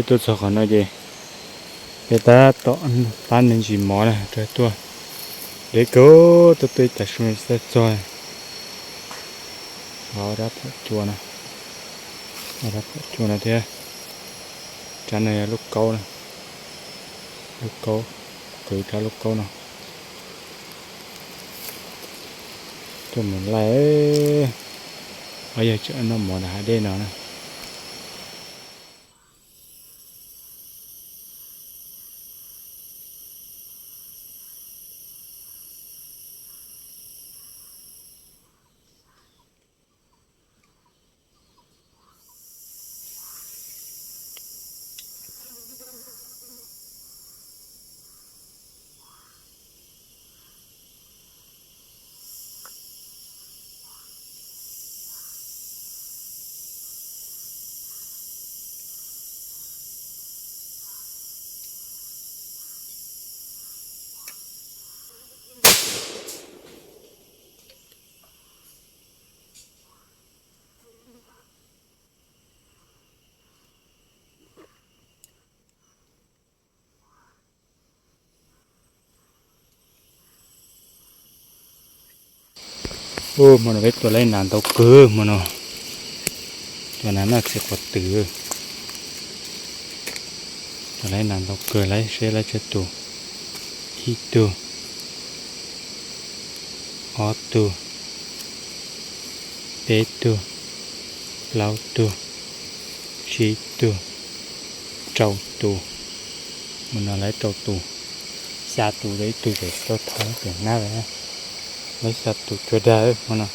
Tuaj txog qhov no ces peb tab tom pab me ntsis mov na rau tuaj. Deb kawg, tuaj tuaj ib tas su txog. Rab phom cua no, rab phom cua no thiab. Rab no yog lub kaub na, lub kaub, kwv rab lub kaub no. Tuaj mus laij, o yog tseem noj mov nram hav dej no na. Ub, hmo no peb tua laib nas ntau kawg hmo no. Tua nas noj txiv quav twm. Tua laib nas ntau kawg, laib seb laib tsawg tus. Ib tug, ob tug, peb tug, plaub tug, tsib tug, rau tus. Hmo no laib rau tus, xya tus rau ib tug ces tau thov pem nab lawm. Laib xya tus cuag dag hmo no.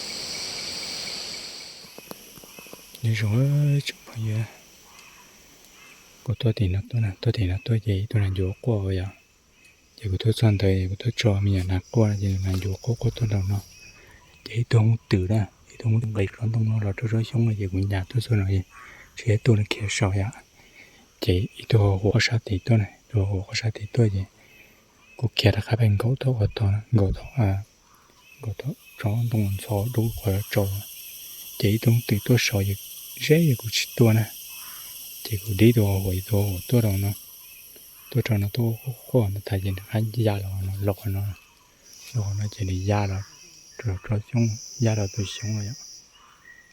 Nyob zoo tsoom phooj ywg, kuv tuaj tim no tuaj na, tuaj tim no tuaj ces ib tug nas ncuav quaj yom. Ces kuv tuaj txog ntawd kuv tuaj tso me nyuam nas quaj ces nas ncuav quaj quaj tuaj nraum no. Ces ib tug hoob twm na, ib tug hoob twm nqis tsob ntoo no los rau tsob xyoob no ces kuv nyas tuaj txog no es tsis ib tug no khiav saum yom. Ces ib tug hauv qhov sab tid tuaj na, ib tug hauv qhov sab tid tuaj ces kuv khiav rov qab pem nkaum tau qhov tod, nkaum tau, nkaum tau tsob ntoo ntxhov dub qhov tsaus. Ces ib tug hoob twm tuaj saud, zeb es kuv tsis tuaj na. Ces kuv dib tus hauv, tus hauv tuaj rau no, tuaj rau no tuaj quaj quaj no tas ces nws qab ya los no, los qhov no, los qhov no ces nws ya los rau tsob xyoob, ya rau tus xyoob no yom.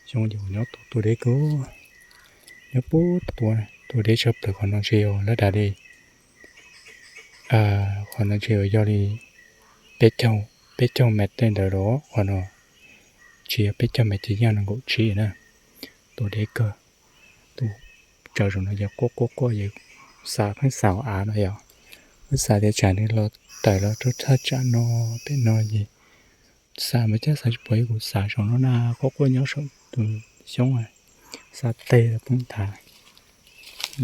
Xyoob ces kuv nyob tua tua deb kawg, nyob puag tua, tua deb tshaj plaws. Qhov no ntshe yog lab das li, qhov no ntshe yog li peb caug, peb caug mev tej ntawd los qhov no, tsis yog peb caug mev ces yog nees nkaum tsib na. Tua deb kawg, tus tsaws zaum no ces quaj quaj quaj ces xav pheej xav hauv av no yom, pheej xav tias tsam nws los tawm los rau thaj tsam no, pem no ces xav mas cas xav tsis pom, yog kuv xav saum no na, quaj quaj nyob saum tus xyoob, xav teg los poob thav,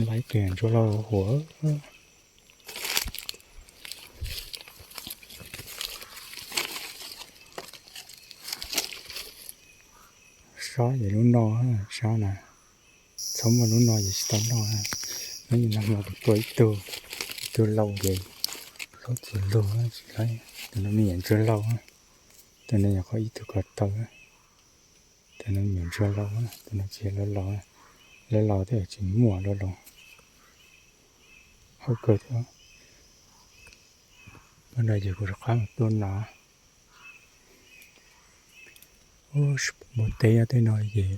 laib tus ntsuag lauj huam. Sab ces lub no, sab na, txhob muaj lub no ces tsis tau noj. Nyob no kuv tua ib tug, ib tug lauj ces hlob txiv lug, tus no me nyuam ntsuag lauj, tus no nyuam qhuav ib tug ko taw, tus no me nyuam ntsuag lauj, tus no tsis yog lauj laus, lauj laus thiab tsis muaj lauj laus. Hauv kawg thiab. Hnub no ces kuv rov qab mus tua nas. Pom npua teb nyob tej no ces,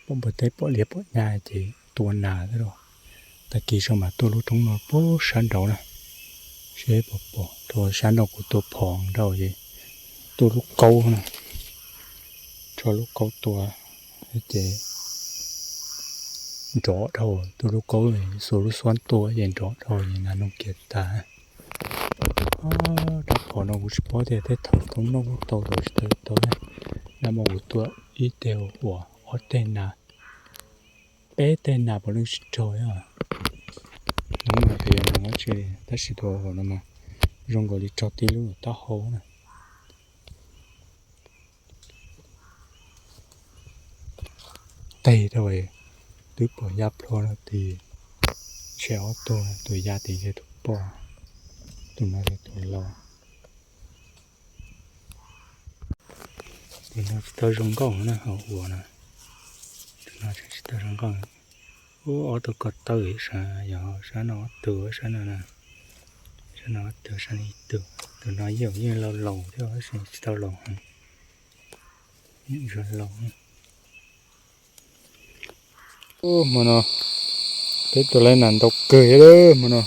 pom npua teb pom liab pom nyab ces tua nas thiab los. Tag kis sau mas tuaj lub roob no puag sab nraud na, seb puas pom. Rau sab nraud kuv tua phom nraud ces tuaj lub kaub na, tso lub kaub tua ces nrov dhau, tuaj lub kaub xuas lub xuab tua ces nrov dhau ces nas noog kiag tas. Rab phom no kuv tsis paub tias tej thaum tau noj tau los tsis tau tau na. Nag hmo kuv tua ib teg uas ob teg nas, peb teg nas puav leej tsis raug. Hnub no kuv yuav mus dab tsi li, tab sis tus hauv no mas zoo nkaus li raug tib lub taub hau na. Teg rau, twb pom ya plho no tid, ntshe ob tug, tus ya tid yog tus poj, tus no yog tus laus. Tus no tsis tau zoo nkauj na, hauv uas no, tus no tsis tau zoo nkauj. Ub, ob tug ko taw sab, yog sab no ob tug, sab no, sab no ob tug, sab no ib tug. Tus no yeej, yeej laus laus thiab, tsis tau laus heev, yeej tsis laus. Ub, hmo no peb tua laib nas ntau kawg thiab hmo no.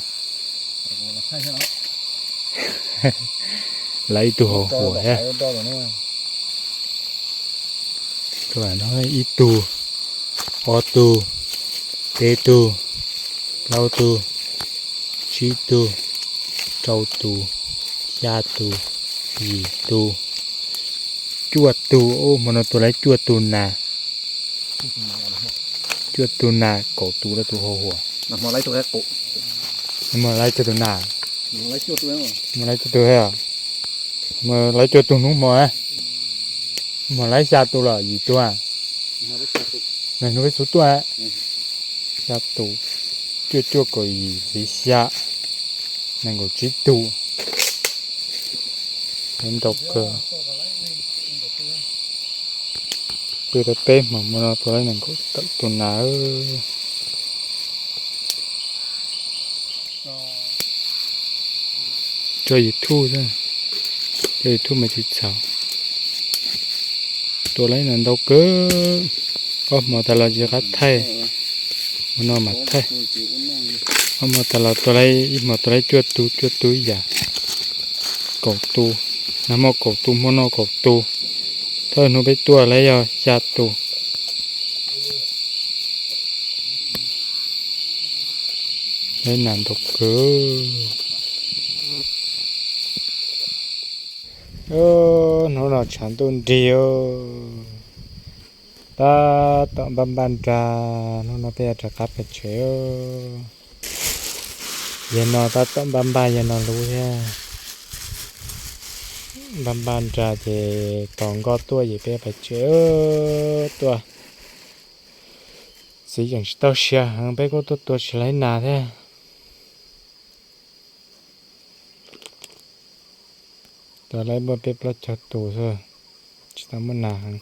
Laib ib tug hau huam thiab. Ib tug, ob tug, peb tug, plaub tug, tsib tug, rau tus, xya tus, yim tus, cuaj tug. Ub, hmo no tua laib cuaj tug nas. Cuaj tug nas, kaum tus rau tus hau huam. Hmo laib cuaj tug nas, hmo laib cuaj tug thiab. Hmo laib cuaj tug hnub hmo, hmo laib xya tus los yim tug. Nws hnub peb xub tuaj, xya tus, cuaj cuaj kaum yim txiv xya, nees nkaum tsib tus. Ntau kawg. Pw tau peb hmo hmo no tua laib nees nkaum tawm tus nas. Tso YouTube, tso YouTube mas tsis txhaum. Tua laib nas ntau kawg. Ob hmo tas los tsis qab thaij, hmo no mas thaij. Ob hmo tas los tua laib, ib hmo tua laib cuaj tus, cuaj tus ib yam. Kaum tus, nag hmo kaum tus, hmo no kaum tus. Thawj hnub peb tuaj laib yog xya tus. Laib nas ntau kawg. Hnub no tshav ntuj nrig, tab tom npaj npaj nra, hnub no peb yuav rov qab pem tsev. Yawg no tab tom npaj npaj yawg no lub thiab. Npaj npaj nra ces tos nkoj tuaj ces peb pem tsev tuaj. Txiv yeej tsis tau siav heev, peb kuj tuaj tua tsis laib nas thiab. Tua laib muaj peb plaub caug tus xwb, tsis tau muaj nas heev.